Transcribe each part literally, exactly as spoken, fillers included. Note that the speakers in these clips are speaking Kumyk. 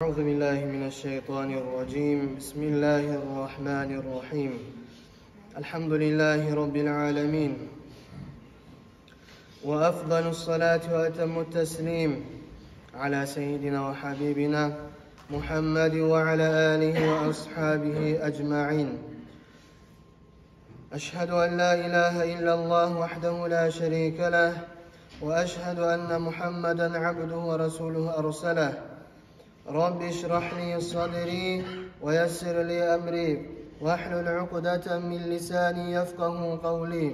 أعوذ بالله من الشيطان الرجيم. بسم الله الرحمن الرحيم. الحمد لله رب العالمين. وأفضل الصلاة وأتم التسليم على سيدنا وحبيبنا محمد وعلى آله وأصحابه أجمعين. أشهد أن لا إله إلا الله وحده لا شريك له، وأشهد أن محمدا عبده ورسوله أرسله. رب اشرح لي صدري ويسر لي أمري واحلل عقدة من لساني يفقه قولي.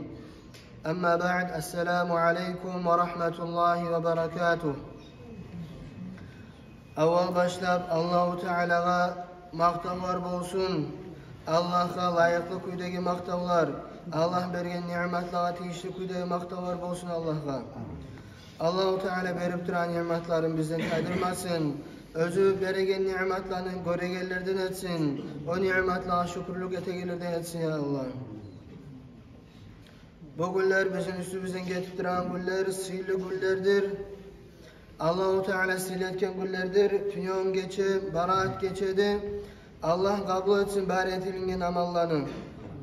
أما بعد، السلام عليكم ورحمة الله وبركاته. Аввал башлап Аллагьу Таалагъа макътавлар болсун. Аллагьгъа лайыкълы кюйдеги макътавлар, Аллагь берген ниъматлагъа тийишли кюйдеги макътавлар болсун Аллагьгъа. Аллагьу Таала берип турагъан ниъматларын бизден тайдырмасын. Оьзю береген ниъматланы гёрегенлерден этсин. О ниъматлагъа шюкюрлюк этегенлерден этсин, я Аллагь. Бу гюнлер бизин уьстюбюзден гетип турагъан гюнлер сыйлы гюнлердир. Аллагьу Таала сыйлы этген гюнлердир. Тюнегюн гече, Бараат гечеди. Аллагь къабул этсин бары этилинген амалланы.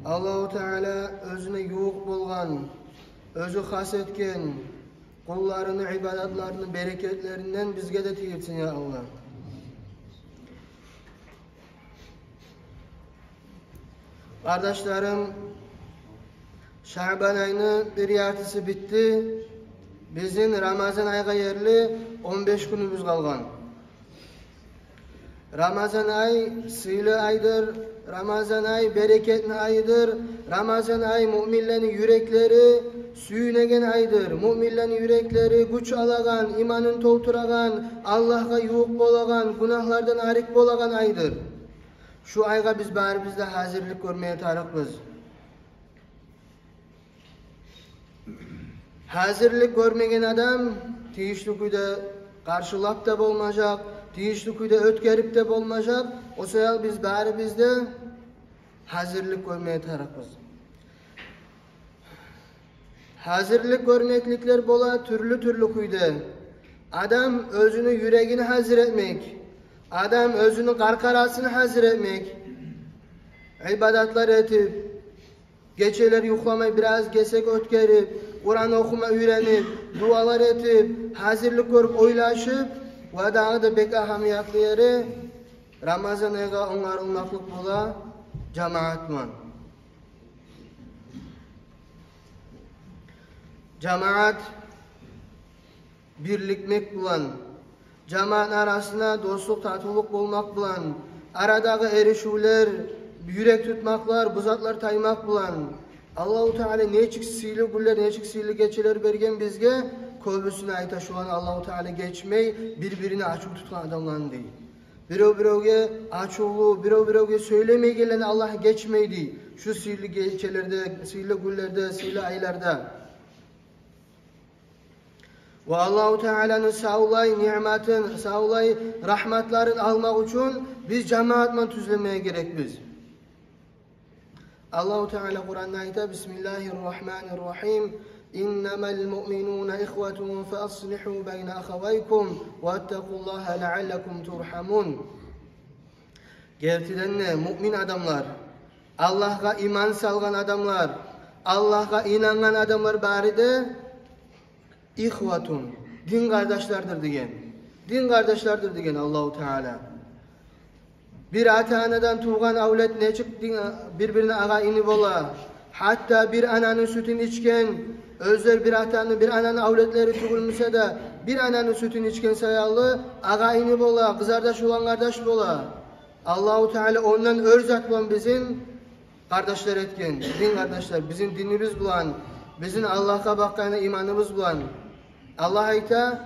Аллагьу Таала оьзюне ювукъ болгъан, оьзю хас этген къулларыны ибадатларыны берекетлеринден бизге де тийирсин, я Аллагь. Къардашларым, Шаъбан айны бир яртысы битди. Бизин Рамазан айгъа ерли он беш гюнюбюз къалгъан. Рамазан ай сыйлы айдыр, Рамазан ай берекетни айыдыр, Рамазан ай муъминлени юреклери сююнеген айдыр, муъминлени юреклери гюч алагъан, иманын толтурагъан, Аллагьгъа ювукъ болагъан, гюнагьлардан арек болагъан айдыр. Шу айгъа биз барыбыз да гьазирлик гёрмеге тарыкъбыз. Гьазирлик гёрмеген адам тийишли кюйде къаршылап да болмажакъ, тийишли кюйде оьтгерип де болмажакъ. О саялы биз барыбыз да гьазирлик гёрмеге тарыкъбыз. Гьазирлик гёрмекликлер бола тюрлю-тюрлю кюйде. Адам оьзюню юрегин гьазир этмек, адам оьзюню къаркъарасын гьазир этмек, ибадатлар этип, гечелер юхламай бираз гесек оьтгерип, Къуран охума уьйренип, дуалар этип, гьазирлик гёрюп, ойлашып, ва дагъы да бек агьамиятлы ери, Рамазан айгъа онгарылмакълыкъ бола жамаат булан. Жамаат бирликмек булан, жамаатны арасына дослукъ, татывлукъ болмакъ булан, арадагъы эришивлер, юрек тутмакълар, бу затлар таймакъ булан. Аллагьу Таала нечик сыйлы гюнлер, нечик сыйлы гечелер берген бизге, кёбюсюне айта, шуланы Аллагьу Таала гечмей, бир-бирине ачув тутгъан адамланы, дей. Бирев-биревге ачувлу, бирев-биревге сёйлемейгенлени Аллагь гечмей, дей, шу сыйлы гечелерде, сыйлы гюнлерде, сыйлы айларда. Ва Аллагьу Тааланы савлай ниъматын, савлай рагьматларын алмакъ учун биз жамаат булан тюзленмеге герекбиз. Аллагьу Таала Къуранда айта: بسم الله الرحمن الرحيم. إنما المؤمنون إخوة فأصلحوا بين أخويكم واتقوا الله لعلكم ترحمون. Гертиден де, муъмин адамлар, Аллагьгъа иман салгъан адамлар, Аллагьгъа инангъан адамлар бары да ихватун, дин къардашлардыр деген. Дин къардашлардыр деген Аллагьу Таала. Бир ата-анадан тувгъан авлет нечик дин, бир-бирине агъа-ини бола? Гьатта бир ананы сютюн ичген, оьзлер бир атаны, бир ананы авлетлери тюгюлмюсе де, бир ананы сютюн ичген саялы агъа-ини бола, къызардаш улан къардаш бола. Аллагьу Таала ондан оьр зат булан бизин къардашлар этген, дин къардашлар, бизин динибиз булан, бизин Аллагьгъа бакъгъан иманыбыз булан. Аллагь айта: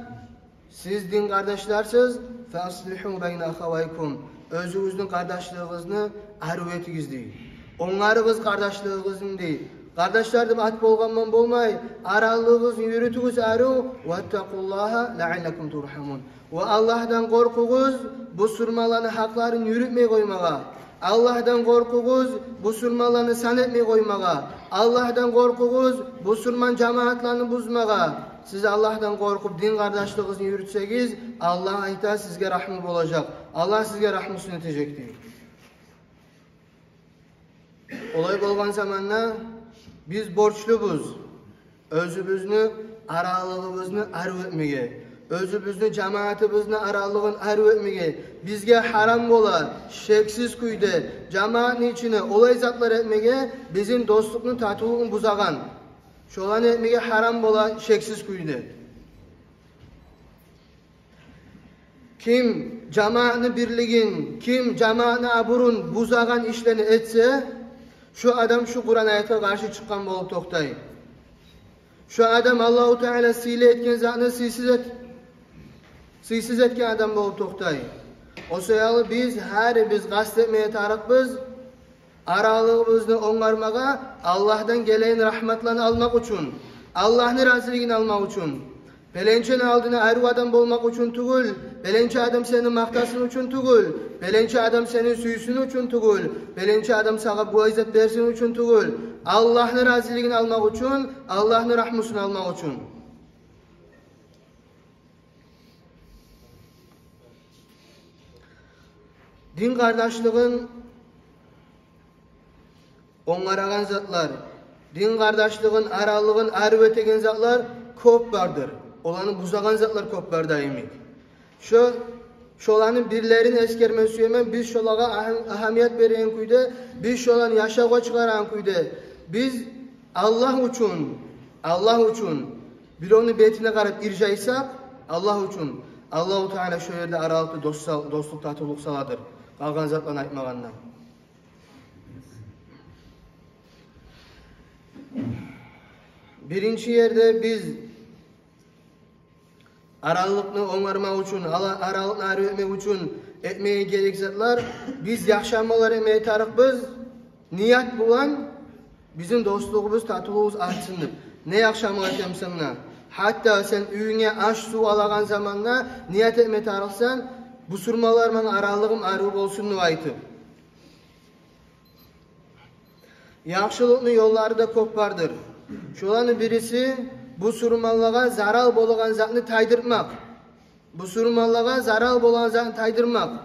сиз дин къардашларсыз, فأصلحوا بين أخويكم. Оьзюгюзню къардашлыгъыгъызны арив этигиз, дей. Онгарыгъыз къардашлыгъыгъызны, дей. Къардашлар деп ат болгъан булан болмай, аралыгъыгъызны юрютюгюз арив. واتقوا الله لعلكم ترحمون. Ва Аллагьдан къоркъугъуз, бусурманланы гьакъларын юрютмей къоймагъа. Аллагьдан къоркъугъуз, бусурманланы сан этмей къоймагъа. Аллагьдан къоркъугъуз, бусурман жамаатланы бузмагъа. Сиз Аллагьдан къоркъуп дин къардашлыгъыгъызны юрютсегиз, Аллагь айта, сизге рагьму болажакъ. Аллагь сизге рагьмусун этежек дей. Олай болгъан заманда биз борчлубуз оьзюбюзню аралыгъыбызны арив этмеге, оьзюбюзню жамаатыбызны аралыгъын арив этмеге. Бизге гьарам бола шексиз кюйде жамаатны ичине олай затлар этмеге, бизин дослукъну, татывлукъну бузагъан. Шоланы этмеге гьарам бола шексиз кюйде. Ким жамаатны бирлигин, ким жамаатны абурун бузагъан ишлени этсе, шо адам шу Къуран аятгъа къаршы чыкъгъан болуп токътай. Шо адам Аллагьу Таала сыйлы этген затны сыйсыз эт-, сыйсыз этген адам болуп токътай. О саялы биз гьарибиз къаст этмеге тарыкъбыз аралыгъыбызны онгармагъа, Аллагьдан гелеген рагьматланы алмакъ учун, Аллагьны разилигин алмакъ учун. Беленчени алдына арив адам болмакъ учун тюгюл, беленчи адам сени макътасын учун тюгюл, беленчи адам сени сюйсюн учун тюгюл, беленчи адам сагъа бу иззат берсин учун тюгюл. Аллагьны разилигин алмакъ учун, Аллагьны рагьмусун алмакъ учун. Дин къардашлыгъын онгарагъан затлар, дин къардашлыгъын, аралыгъын арив этеген затлар кёп бардыр. Оланы бузагъан затлар кёп бар даими. Шо, шоланы бирлерин эсгерме сюемен, биз шолагъа агьам-, агьамият береген кюйде, биз шоланы яшавгъа чыгъарагъан кюйде, биз Аллагь учун, Аллагь учун биревню бетине къарап иржайсакъ, Аллагь учун, Аллагьу Таала шо ерде аралыкъда дос сал-, дослукъ, татывлукъ саладыр. Къалгъан затланы айтмагъанда. Биринчи ерде биз аралыкъны онгармакъ учун, ала-, аралыкъны арив этмек учун этмеге герек затлар, биз яхшы амаллар этмеге тарыкъбыз. Ният булан бизин дослугъубуз, татывлугъубуз артсын деп. Не яхшы амал этемисен де. Гьатта сен уьюнге аш-сув алагъан заманда ният этме тарыкъсан, бусурманлар булан аралыгъым арив болсун деп айтып. Яхшылыкъны ёллары да кёп бардыр. Шоланы бириси бусурманлагъа зарал болагъан затны тайдыртмакъ. Бусурманлагъа зарал болагъан затны тайдырмакъ.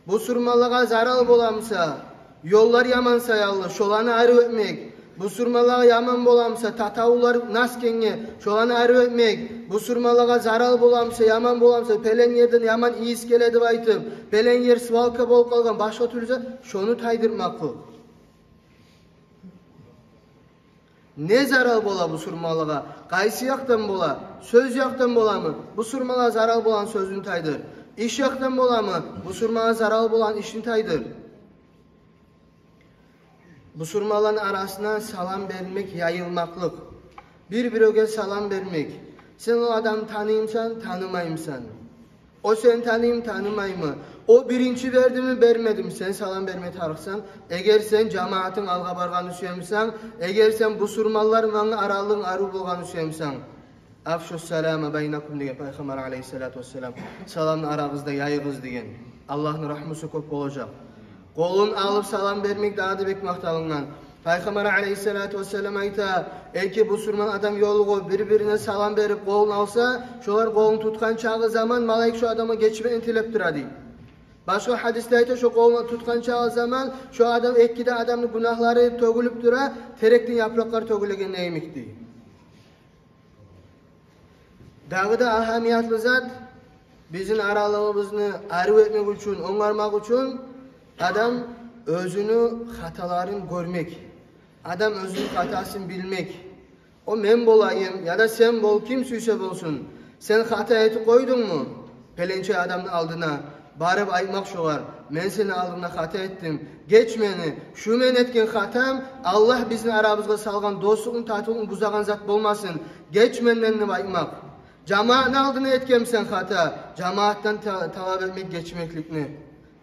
Бусурманлагъа зарал боламыса, ёллар яман саялы, шоланы арив этмек. Бусурманлагъа яман боламыса, татавуллар нас генге, шоланы арив этмек. Бусурманлагъа зарал боламыса, яман боламыса, пелен ерден яман ийис геле деп айтып, пелен ер свалка болуп къалгъан, башгъа тюрлю зат, шону тайдырмакъ къыл. Не зарал бола бусурманлагъа? Къайсы якъдан бола? Сёз якъдан боламы? Бусурманлагъа зарал болагъан сёзню тайдыр. Иш якъдан боламы? Бусурманлагъа зарал болагъан ишни тайдыр. Бусурманланы арасына салам бермек, яйылмакълыкъ. Бир-биревге салам бермек. Сен о адамны таныймысан, танымаймысан? О сени таныймы, танымаймы? О биринчи бердими, бермедими? Сен салам берме тарыкъсан. Эгер сен жамаатынг алгъа баргъанны сюемисен, эгер сен бусурманлар булан аралыгъынг арив болгъанны сюемисен. «Афшу салама байнакум», – деген Пайхаммар алейгьиссалату вассалам. Саламны арагъызда яйыгъыз деген. Аллагьны рагьмусу кёп болажакъ. Къолун алып салам бермек дагъы да бек макъталынгъан. Пайхаммар алейгьиссалату вассалам айта: «Эки бусурман адам ёлугъуп, бир-бирине салам берип, къолун алса, шолар къолун тутгъан чагъы заман малайик шо адамгъа гечмекни тилеп тура», – дей. Башгъа гьадисде айта: «Шо къолун тутгъан чагъы заман шо адам, эки де адамны гюнагьлары тёгюлюп тура, терекден япыракълар тёгюлегенде йимик», – дей. Дагъы да агьамиятлы зат, бизин аралыгъыбызны арив этмек учун, онгармакъ учун адам оьзюню хаталарын гёрмек. Адам оьзюню хатасын билмек. О мен болайым, яда сен бол, ким сюйсе болсун. Сен хата этип къойдунгму? Пеленче адамны алдына барып айтмакъ шогъар: «Мен сени алдынгда хата этдим. Геч мени. Шу мен этген хатам Аллагь бизин арабызгъа салгъан дослукъну, татывлукъну бузагъан зат болмасын. Геч менден», – деп айтмакъ. Жамаатны алдына этгенмисен хата, жамаатдан та-, талап этмек гечмекликни.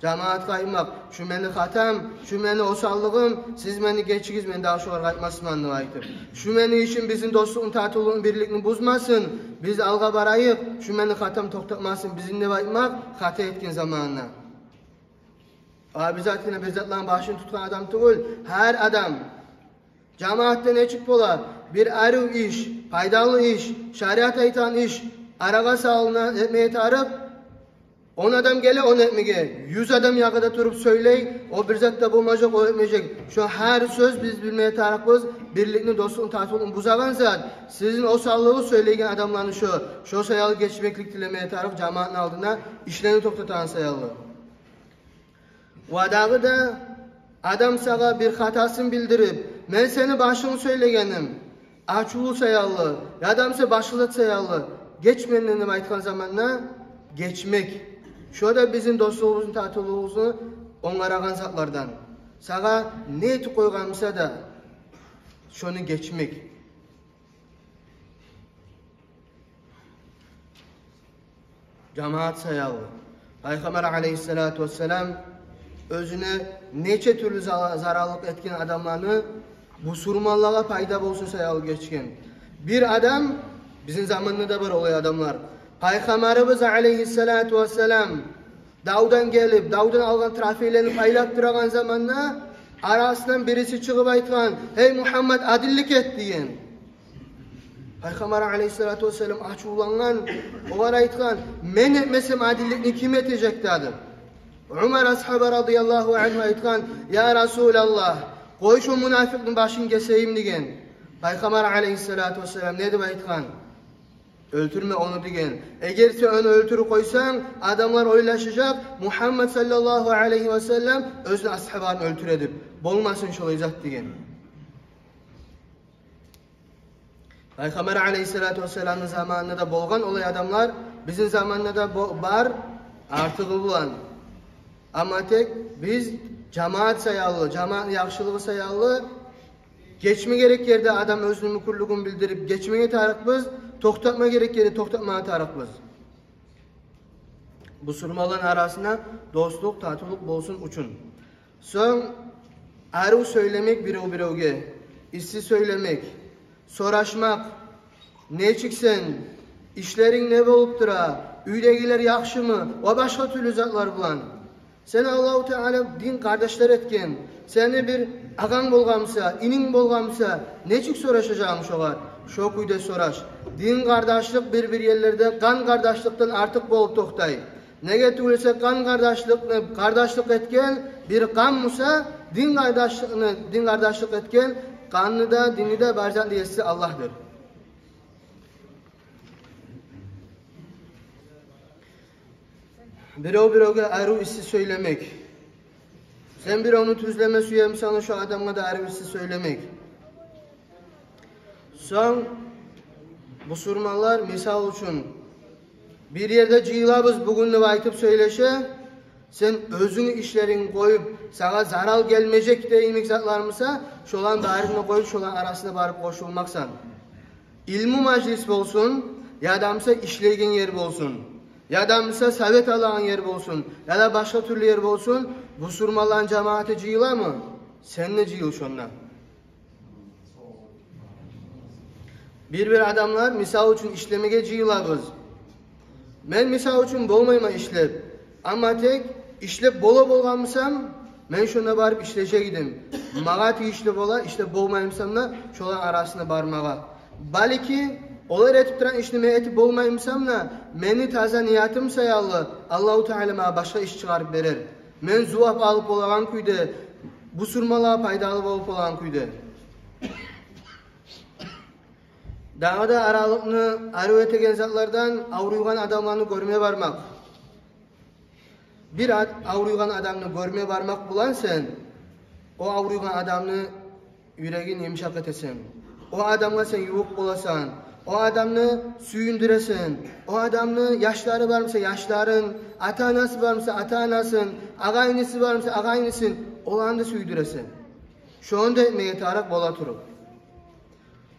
Жамаатгъа айтмакъ: «Шу мени хатам, шу мени осаллыгъым, сиз мени гечигиз, мен дагъы шогъар къайтмасман», – деп айтып. «Шу мени ишим бизин дослукъну, татывлукъну, бирликни бузмасын, биз алгъа барайыкъ, шу мени хатам токътатмасын бизин», – деп айтмакъ хата этген заманына. Обязательно бир затланы башын тутгъан адам тюгюл гьар адам. Жамаатда нечик бола? Бир арив иш, пайдалы иш, шариат айтагъан иш арагъа салына, этмеге тарыкъ. Он адам геле ону этмеге, юз адам ягъада туруп сёйлей, о бир зат да болмажакъ, о этмежек. Шо гьар сёз биз билмеге тарыкъбыз, бирликни, дослукъну, татывлукъну бузагъан зат. Сизин осаллыгъы сёйлейген адамланы шо, шо саялы гечмеклик тилемеге тарыкъ жамаатны алдына, ишлени токътатагъан саялы. Ва дагъы да адам сагъа бир хатасын билдирип, мен сени башынгны сёйлегеним, ачувлу саялы, яда буса башгъа зат саялы, геч менден деп айтгъан заманда гечмек. Шо да бизин дослугъубузну, татывлугъубузну онгарагъан затлардан. Сагъа не этип къойгъан буса да, шону гечмек. Жамаат саялы. Пайхаммар алейгьиссалату вассалам оьзюне нече тюрлю зала-, зараллыкъ этген адамланы бусурманлагъа пайда болсун саялы гечген. Бир адам, бизин заманда да бар олай адамлар. Пайхаммарыбыз алейгьиссалату вассалам давдан гелип, давдан алгъан трофейлени пайлап турагъан заманда арасындан бириси чыгъып айтгъан: «Гьей Мугьаммад, адиллик эт», — деген. Пайхаммар алейгьиссалату вассалам ачувлангъан, огъар айтгъан: «Мен этмесем, адилликни ким этежек?» — деди. Умар асгьаба радияллагьу ангьу айтгъан: «Я Расулаллагь, къой шо мунафикъни башын гесейим», — деген. Пайхаммар алейгьиссалату вассалам не деп айтгъан? «Оьлтюрме ону», — деген. «Эгер сен ону оьлтюрюп къойсанг, адамлар ойлашажакъ, Мугьаммад саллаллагьу алейгьи вассаллам оьзюню асгьабаларын оьлтюре деп. Болмасын шолай зат», — деген. Пайхаммар алейгьиссалату вассаламны заманында да болгъан олай адамлар, бизин заманда да бо-, бар, артыгъы булан. Амма тек биз жамаат саялы, жамаатны яхшылыгъы саялы, гечме герек ерде адам оьзюню мюкюрлюгюн билдирип, гечмеге тарыкъбыз, токътатма герек ерде токътатмагъа тарыкъбыз. Бусурманланы арасында дослукъ, татывлукъ болсун учун. Сонг арив сёйлемек бирев-биревге, исси сёйлемек, сорашмакъ: «Нечиксен? Ишлеринг не болуп тура? Уьйдегилер яхшымы?» — ва башгъа тюрлю затлар булан. Сени Аллагьу Таала дин къардашлар этген, сени бир агъанг болгъан буса, ининг болгъан буса, нечик сорашажагъынг шогъар? Шо кюйде сораш. Дин къардашлыкъ бир-бир ерлерде къан къардашлыкъдан артыкъ болуп токътай. Неге тюгюл эсе, къан къардашлыкъны къардашлыкъ этген бир къан буса, дин къардашлыкъны дин къардашлыкъ этген къанны да, динни де, бар затны еси Аллагьдыр. Бирев-биревге арив исси сёйлемек. Сен биревню тюзлеме сюе бусанг, шо адамгъа да арив исси сёйлемек. Сонг бусурманлар, мисал учун, бир ерде жыйылабыз бугюн деп айтып сёйлеше, сен оьзюнг ишлеринг къоюп, сагъа зарал гелмежек де йимик затлар буса, шоланы барын да къоюп, шоланы арасына барып къошулмакъсан. Илму мажлис болсун, яда буса ишлейген ер болсун, яда буса совет алагъан ер болсун, яда башгъа тюрлю ер болсун, бусурманланы жамааты жыйыламы? Сен де жыйыл шонда. Бир-бир адамлар, мисал учун, ишлемеге жыйылабыз. Мен, мисал учун, болмайман ишлеп. Амма тек ишлеп бола болгъан бусам, мен шонда барып ишлежек эдим. Магъа тийишли бола, ишлеп болмай бусам да, шоланы арасына бармагъа. Балики, олар этип турагъан ишни мен этип болмай бусам да, мени таза ниятым саялы Аллагьу Таала магъа башгъа иш чыгъарып берер. Мен зувап алып болагъан кюйде, бусурманлагъа пайдалы болуп болагъан кюйде. Дагъы да аралыкъны арив этеген затлардан авруйгъан адамланы гёрме бармакъ. Бир ад-, авруйгъан адамны гёрме бармакъ булан сен о авруйгъан адамны юрегин йымышакъ этесен. О адамгъа сен ювукъ боласан. О адамны сююндюресен. О адамны яшлары бар буса, яшларын, ата-анасы бар буса, ата-анасын, агъа-иниси бар буса, агъа-инисин, оланы да сюйдюресен. Шону да этмеге тарыкъ бола туруп.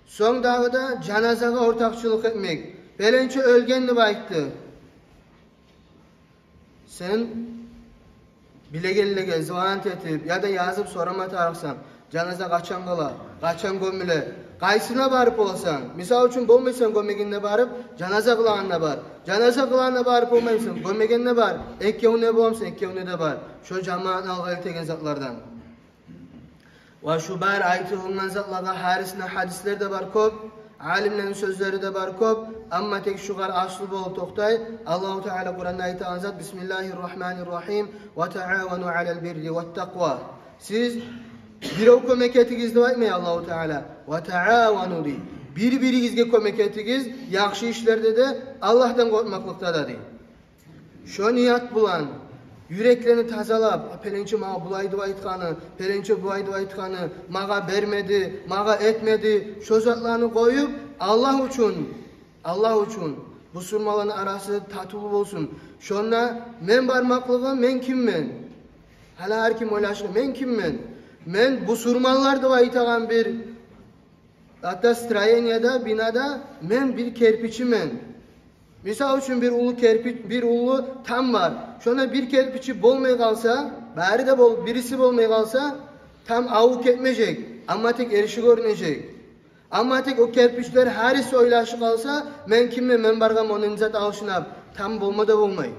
Сонг дагъы да жаназагъа ортакъчылыкъ этмек. Пеленче оьлген деп айтды. Сен билегенлеге звонить этип яда язып сорама тарыкъсан: жаназа къачан къыла, къачан гёмюле, къайсына барып боласан? Мисал учун, болмайсан гёмегенде барып, жаназа къылагъанда бар. Жаназа къылагъанда барып болмайсан, гёмегенде бар. Экевюне боламысан, экевюне де бар. Шо жамаатны алгъа элтеген затлардан. Ва шу бар айтылынгъан затлагъа гьарисине гьадислер де бар кёп, алимлени сёзлери де бар кёп, амма тек шугъар аслу болуп токътай Аллагьу Таала Къуранда айтагъан зат: «Бисмиллагьи ррагьмани ррагьим, ва таавану алал бирри ват такъва». Сиз бирев кёмек этигиз деп айтмай Аллагьу Таала, «ва таавану» дей. Бир-биригизге кёмек этигиз, яхшы ишлерде де, Аллагьдан къоркъмакълыкъда да дей. Шо ният булан, юреклени тазалап, пеленче магъа булай деп айтгъаны, пеленче булай деп айтгъаны, магъа бермеди, магъа этмеди, шо затланы къоюп, Аллагь учун, Аллагь учун, бусурманланы арасы татывлу болсун. Шонда мен бармакълыгъым, мен киммен? Гьали гьар ким ойлашгъын, мен киммен? Мен бусурманлар деп айтагъан бир, гьатта строенияда, бинада мен бир керпичимен. Мисал учун, бир уллу керпич, бир уллу там бар. Шонда бир керпичи болмай къалса, бары да болуп, бириси болмай къалса, там авуп гетмежек, амма тек эриши гёрюнежек. Амма тек о керпичлер гьариси ойлашып къалса, мен киммен, мен баргъанман ону зат алышына, там болма да болмай.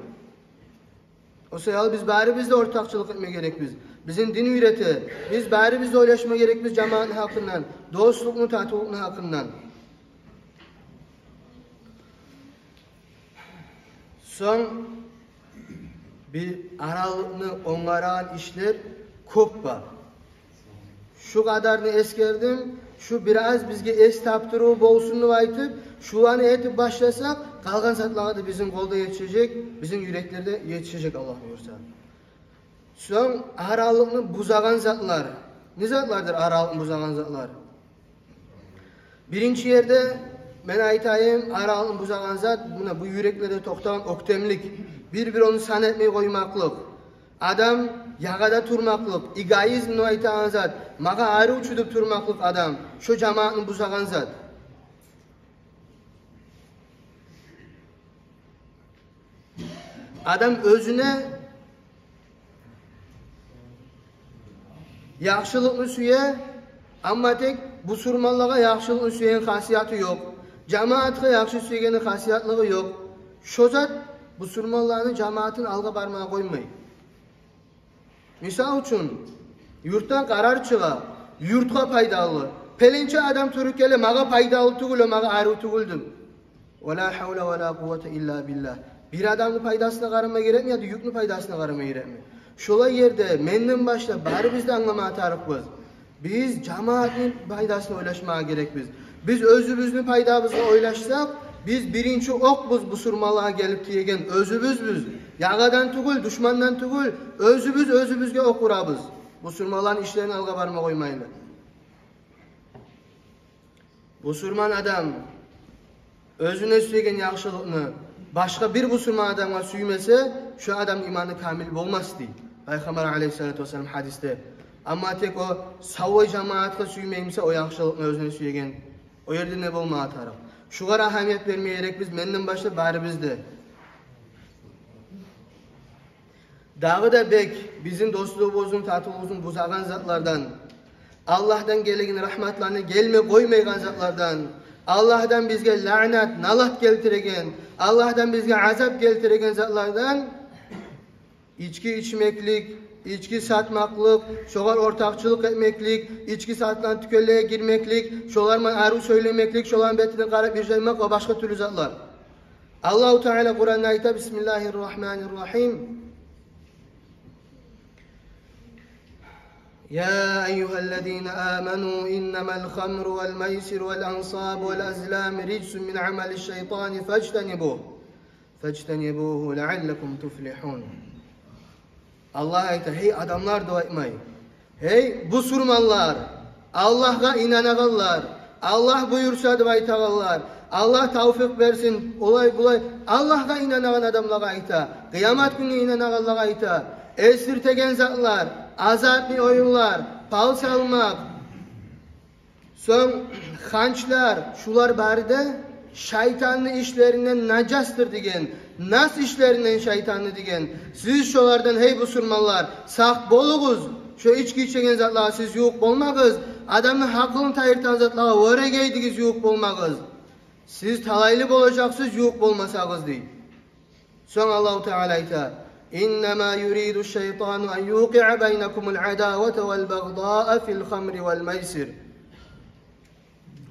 О саялы биз барыбыз да ортакъчылыкъ этме герекбиз. Бизин дин уьйрете. Биз барыбыз да ойлашма герекбиз жамаатны гьакъындан, дослукъну, татывлукъну гьакъындан. Сонг бир аралыкъны онгарагъан ишлер кёп бар. Шу къадарны эсгердим, шу бираз бизге эс тапдырыв болсун деп айтып, шуланы этип башласакъ, къалгъан затлагъа да бизин къол да етишежек, бизин юреклер де етишежек, Аллагь буюрса. Сонг аралыкъны бузагъан затлар. Не затлардыр аралыкъны бузагъан затлар? Биринчи ерде мен айтайым, аралыкъны бузагъан зат, муна бу юреклерде токътагъан оьктемлик, бир-биревню сан этмей къоймакълыкъ, адам ягъада турмакълыкъ, эгоизм деп айтагъан зат, магъа арив чу деп турмакълыкъ адам, шо жамаатны бузагъан зат. Адам оьзюне яхшылыкъны сюе, амма тек бусурманлагъа яхшылыкъны сюеген хасияты ёкъ. Жамаатгъа яхшы сюегенни хасиятлыгъы ёкъ. Шо зат бусурманланы жамаатын алгъа бармагъа къоймай. Мисал учун, юртдан къарар чыгъа, юртгъа пайдалы. Пеленче адам туруп геле, магъа пайдалы тюгюл, о магъа арив тюгюл деп. Ва ла гьавла ва ла къуввата илла биллагь. Бир адамны пайдасына къарама герекми, яда юртну пайдасына къарама герекми? Шолай ерде менден башлап барыбыз да англама тарыкъбыз. Биз жамаатны пайдасына ойлашмагъа герекбиз. Биз оьзюбюзню пайдабызгъа ойлашсакъ, биз биринчи окъбуз бусурманлагъа гелип тиеген, оьзюбюзбюз. Ягъадан тюгюл, душмандан тюгюл, оьзюбюз оьзюбюзге окъ урабыз. Бусурманланы ишлерин алгъа барма къоймайлы. Бусурман адам оьзюне сюеген яхшылыкъны башгъа бир бусурман адамгъа сюймесе, шо адамны иманы камил болмас, дей Пайхаммар алейгьиссалату вассалам гьадисде. Амма тек о савлай жамаатгъа сюймеймисе о яхшылыкъны, оьзюне сюеген, о ерде не болмагъа тарыкъ? Шугъар агьамият берме герекбиз, менден башлап барыбыз да. Дагъы да бек бизин дослугъубузну, татывлугъубузну бузагъан затлардан, Аллагьдан гелеген рагьматланы гелме къоймайгъан затлардан, Аллагьдан бизге лаънат, налат гелтиреген, Аллагьдан бизге азап гелтиреген затлардан ички ичмеклик, ички сатмакълыкъ, шогъар ортакъчылыкъ этмеклик, ички сатгъан тюкенлеге гирмеклик, шолар булан арив сёйлемеклик, шоланы бетине къарап иржаймакъ ва башгъа тюрлю затлар. Аллагьу Таала Къуранда айта: «Бисмиллагьи ррагьмани ррагьим. Я айюгьаллазина аману, иннамал хамру вал майсиру вал ансабу вал азламу риджсун мин амали шшайтани фажтанибугь, фажтанибугьу лаъаллакум туфлигьун». Аллагь айта: «Гьей адамлар», – деп айтмай. «Гьей бусурманлар, Аллагьгъа инанагъанлар, Аллагь буюрса деп айтагъанлар, Аллагь тавфикъ берсин, олай-булай». Аллагьгъа инанагъан адамлагъа айта, къыямат гюнге инанагъанлагъа айта. Эсиртеген затлар, азартный оюнлар, пал салмакъ, сонг ханчлар, шулар бары да шайтанны ишлеринден, нажасдыр деген, нас ишлеринден шайтанны деген. Сиз шолардан, гьей бусурманлар, сакъ болугъуз. Шо ички ичеген затлагъа сиз ювукъ болмагъыз. Адамны гьакъылын тайдыртагъан затлагъа, оьрегейдигиз, ювукъ болмагъыз. Сиз талайлы болажакъсыз, ювукъ болмасагъыз, дей. Сонг Аллагьу Таала айта: إنما يريد الشيطان أن يوقع بينكم العداوة والبغضاء في الخمر والميسر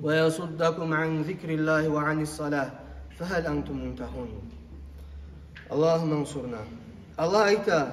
ويصدكم عن ذكر الله وعن الصلاة فهل أنتم منتهون. اللهم انصرنا. Аллагь айта: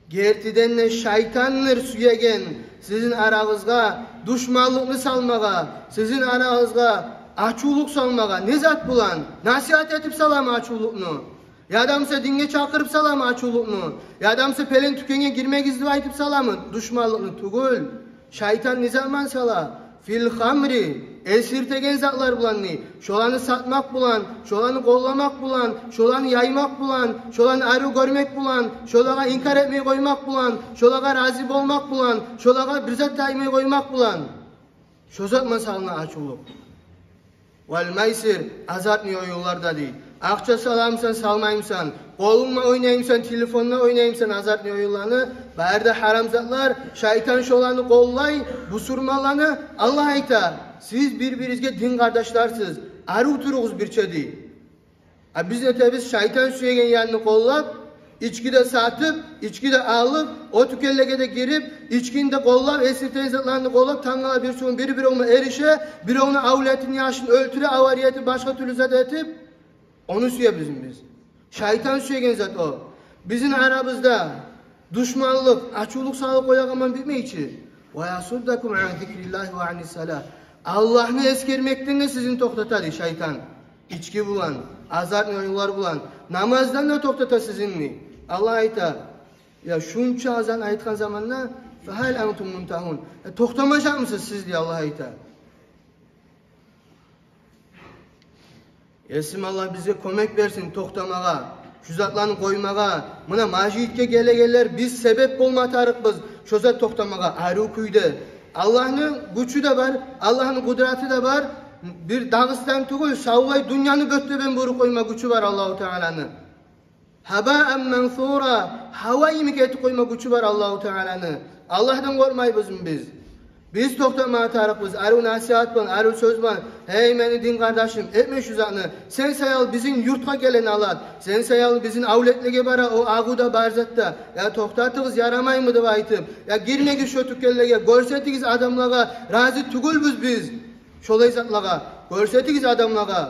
гертиден де шайтандыр сюеген сизин арагъызгъа душманлыкъны салмагъа, сизин арагъызгъа ачувлукъ салмагъа. Не зат булан? Насигьат этип саламы ачувлукъну? Яда буса динге чакъырып саламы ачувлукъну? Яда буса пелен тюкенге гирмегиз деп айтып саламы душманлыкъны? Тюгюл. Шайтан не заман сала? Фил хамри, эсиртеген затлар булан дей. Шоланы сатмакъ булан, шоланы къолламакъ булан, шоланы яймакъ булан, шоланы арив гёрмек булан, шолагъа инкар этмей къоймакъ булан, шолагъа рази болмакъ булан, шолагъа бир зат да айтмай къоймакъ булан. Шо затман салына ачувлукъ. Вал майсир, азартный оюнлар да дей. Акъча саламысан, салмаймысан, къолунг булан ойнаймысан, телефонда ойнаймысан азартный оюнланы, бары да гьарам затлар, шайтан шоланы къоллай, бусурманланы. Аллагь айта: сиз бир-биригизге дин къардашларсыз, арив туругъуз бирче дей. А биз нетебиз? Шайтан сюеген янын къоллап, ички де сатып, ички де алып, о тюкенлеге де гирип, ичкини де къоллап, эсиртеген затланы къоллап, тангала бирсигюн бир-биревню эрише, биревню авлетин, яшын оьлтюре, авария этип, башгъа тюрлю зат этип, ону сюебизми биз? Шайтан сюеген зат о. Бизин арабызда душманлыкъ, ачувлукъ салып къоягъан булан битмей чи. Ва ясуддакум ан зикриллагьи ва анис салагь. Аллагьны эсгермекден де сизин токътата дей шайтан. Ички булан, азартный оюнлар булан, намаздан да токътата сизин дей. Аллагь айта: я шунча азан айтгъан заманда, фагьал антум мунтагьун, э, токътамажакъмысыз сиз дей Аллагь айта. Есим Аллагь бизге кёмек берсин токътамагъа, шу затланы къоймагъа. Муна межитге гелегенлер, биз себеп болма тарыкъбыз шо зат токътамагъа арив кюйде. Аллагьны гючю де бар, Аллагьны къудраты да бар. Бир Дагъыстан тюгюл, савлай дюньяны бётдебен буруп къойма гючю бар Аллагьу Тааланы. Гьабаан мансура, гьава йимик этип къойма гючю бар Аллагьу Тааланы. Аллагьдан къоркъмайбызмы биз? Биз токътама тарыкъбыз арив насигьат булан, арив сёз булан: гьей, мени дин къардашым, этме шу затны. Сен саялы бизин юртгъа геле налат, сен саялы бизин авлетлеге бара о агъу да, бар зат да. Я токътатыгъыз, ярамаймы деп айтып. Я гирмегиз шо тюкенлеге, гёрсетигиз адамлагъа, рази тюгюлбюз биз шолай затлагъа. Гёрсетигиз адамлагъа.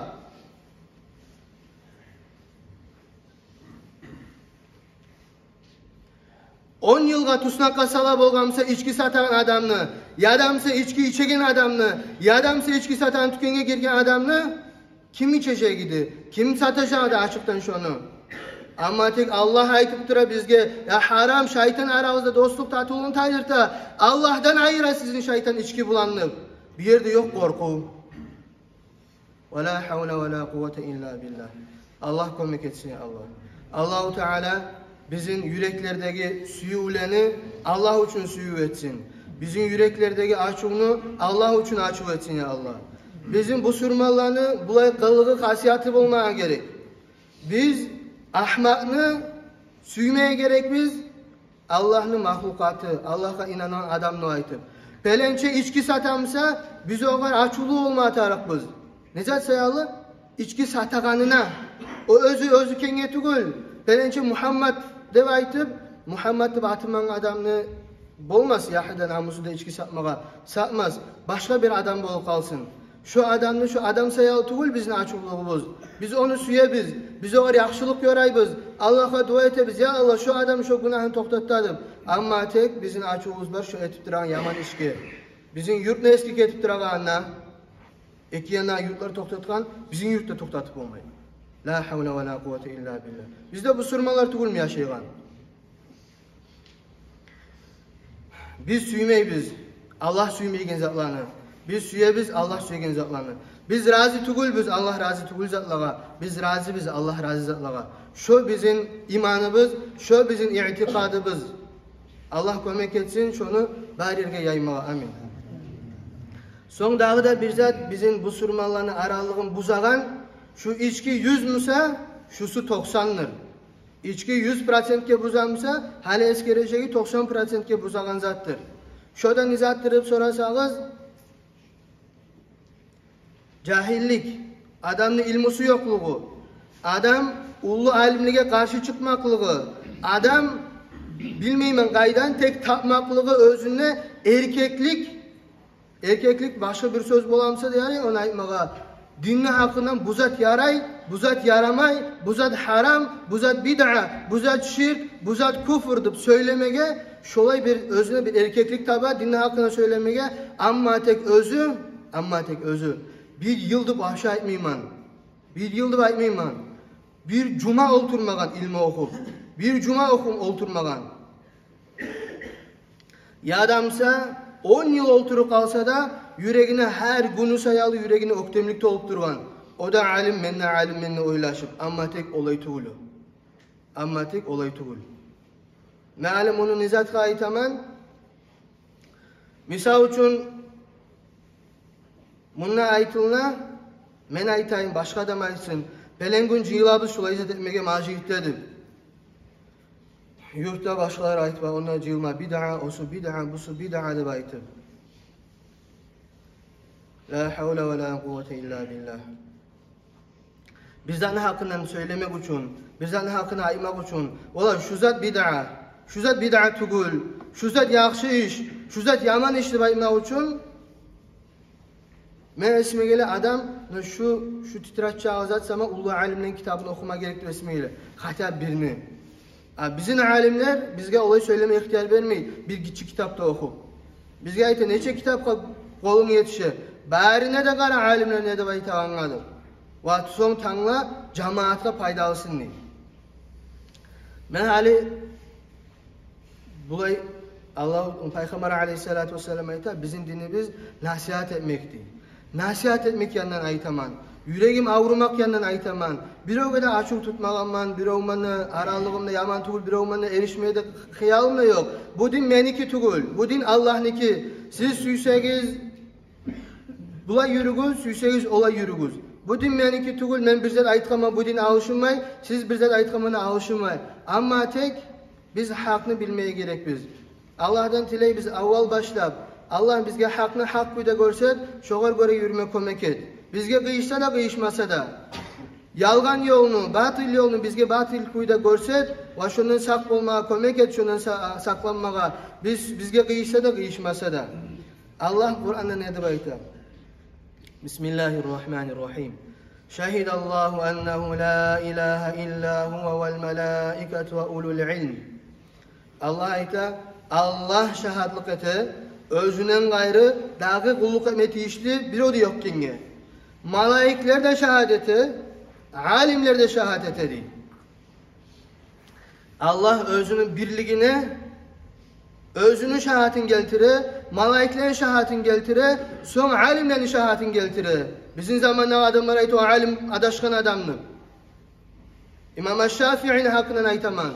Он йылгъа туснакъгъа сала болгъан буса ички сатагъан адамны, яда буса ички ичеген адамны, яда буса ички сатагъан тюкенге гирген адамны ким ичежек эди, ким сатажакъ эди ачыкъдан шону? Амма тек Аллагь айтып тура бизге: я гьарам, шайтан арабызда дослукъ, татывлукъну тайдырта, Аллагьдан айыра сизин шайтан ички булан деп. Бу ерде ёкъ къоркъув. Ва ла гьавла ва ла къуввата илла биллагь. Аллагь кёмек этсин, я Аллагь. Аллагьу Таала бизин юреклердеги сюювлени Аллагь учун сююв этсин. Бизин юреклердеги ачувну Аллагь учун ачув этсин, я Аллагь. Бизин бусурманланы булай къылыгъы, хасияты болмагъа герек. Биз агьмакъны сюймеге герекбиз, Аллагьны махлукъаты, Аллагьгъа инанагъан адамны айтып. Пеленче ички сата буса, биз огъар ачувлу болма тарыкъбыз. Не зат саялы? Ички сатагъанына. О оьзю, оьзю кенге тюгюл. Пеленче Мухаммад деп айтып, Мухаммад деп аты булангъы адамны болмас, яхида, намусу да ички сатмагъа, сатмас. Башгъа бир адам болуп къалсын. Шо адамны, шо адам саялы тюгюл бизин ачувлугъубуз. Биз ону сюебиз. Биз огъар яхшылыкъ ёрайбыз. Аллагьгъа дуа этебиз: я Аллагь, шо адам шо гюнагьын токътат да деп. Амма тек бизин ачувубуз бар шо этип турагъан яман ишге. Бизин юртну эсгик этип турагъанына, эки яна юртлар токътатгъан, бизин юртда токътатып болмай. Ла гьавла ва ла къуввата илла биллагь. Биз де бусурманлар тюгюлмю яшайгъан? Биз сюймейбиз Аллагь сюймейген затланы. Биз сюебиз Аллагь сюйген затланы. Биз рази тюгюлбюз Аллагь рази тюгюл затлагъа. Биз разибиз Аллагь рази затлагъа. Шо бизин иманыбыз, шо бизин иътикъадыбыз. Аллагь кёмек этсин шону бар ерге яймагъа. Амин. Сонг дагъы да бир зат бизин бусурманланы аралыгъын бузагъан, шу ички юз буса, шусу токъсандыр. Ички юз процентге буза буса, гьали эсгережеги токъсан процентге бузагъан затдыр. Шо да не затдыр деп сорасагъыз, жагьиллик, адамны илмусу ёкълугъу, адам уллу алимлеге къаршы чыкъмакълыгъы, Адам, билмеймен къайдан, тек тапмакълыгъы оьзюнде эркеклик, эркеклик башгъа бир сёз боламса да ярай ону айтмагъа. Динни гьакъындан бу зат ярай, бу зат ярамай, бу зат гьарам, бу зат бидъа, бу зат ширк, бу зат куфр деп сёйлемеге, шолай бир оьзюне бир эркеклик таба динни гьакъында сёйлемеге. Амма тек оьзю, амма тек оьзю бир йыл деп вообще айтмайман. Бир йыл деп айтмайман. Бир жума олтурмагъан илму охуп, бир жума охуп олтурмагъан. Яда буса он йыл олтуруп къалса да, юрегине гьар гюню саялы юрегине оьктемлик толуп тургъан. О да алим, мен де алим, мен де ойлашып. Амма тек олай тюгюл. Амма тек олай тюгюл. Мен гьали муну не затгъа айтаман? Мисал учун, мунда айтылына, мен айтайым, башгъа адам айтсын: пелен гюн жыйылабыз шулай зат этмеге межитде деп. Юртда башгъалар айтып, онда жыйылма бидъа, осу бидъа, бусу бидъа деп айтып. Ла гьавла ва ла къуввата илла биллагь. Бир затны гьакъындан сёйлемек учун, бир затны гьакъындан айтмакъ учун, олар шу зат бидъа, шу зат бидъа тюгюл, шу зат яхшы иш, шу зат яман иш деп айтмакъ учун. Мен эсиме геле, адам, ну, шу, шу тетрадь чагъы зат сама уллу алимлени китабын охума герек деп эсиме геле. Хотя бирни. А бизин алимлер бизге олай сёйлеме ихтияр бермей, бир гиччи китап да охуп. Бизге айта: нече китапгъа къолунг етише, барына да къара, алимлер не деп айтагъангъа деп. Ва сонг тангла жамаатгъа пайдалысын дей. Мен гьали булай, Аллагь, Пайхаммар алейгьиссалату вассалам айта, бизин динибиз насигьат этмек дей. Насигьат этмек янындан айтаман. Юрегим аврумакъ янындан айтаман. Биревге де ачув тутмагъанман, бирев мени аралыгъымда яман тюгюл, бирев мени эришмей де хыялым да ёкъ. Бу дин меники тюгюл, бу дин Аллагьныки. Сиз сюйсегиз булай юрюгюз, сюйсегиз олай юрюгюз. Бу дин меники тюгюл, мен бир зат айтгъанман, бу дин алышынмай, сиз бир зат айтгъанман, алышынмай. Амма тек биз гьакъны билмеге герекбиз. Аллагьдан тилейбиз, аввал башлап, Аллагь, бизге гьакъны гьакъ кюйде гёрсет, шогъар гёре юрюме кёмек эт. Бизге къыйышса да, къыйышмаса да. Ялгъан ёлну, батыл ёлну бизге батыл кюйде гёрсет, ва шондан сакъ болмагъа кёмек эт, шондан са-, сакъланмагъа, биз, бизге къыйышса да, къыйышмаса да. Аллагь Къуранда не деп айта? Бисмиллагьи ррагьмани ррагьим. Шагьидаллагьу аннагьу ла илагьа илла гьува вал малаикату ва улул илм. Аллагь айта, Аллагь шагьатлыкъ эте, оьзюнден къайры дагъы къуллукъ этме тийишли бирев де ёкъ экенге. Малайиклер де шагьат эте, алимлер де шагьат эте дей. Аллагь оьзюню бирлигине оьзюню шагьатын гелтире, малайиклени шагьатын гелтире, сонг алимлени шагьатын гелтире. Бизин замандагъы адамлар айта, о алим адашгъан адамны. Имам аш-Шафиини гьакъындан айтаман.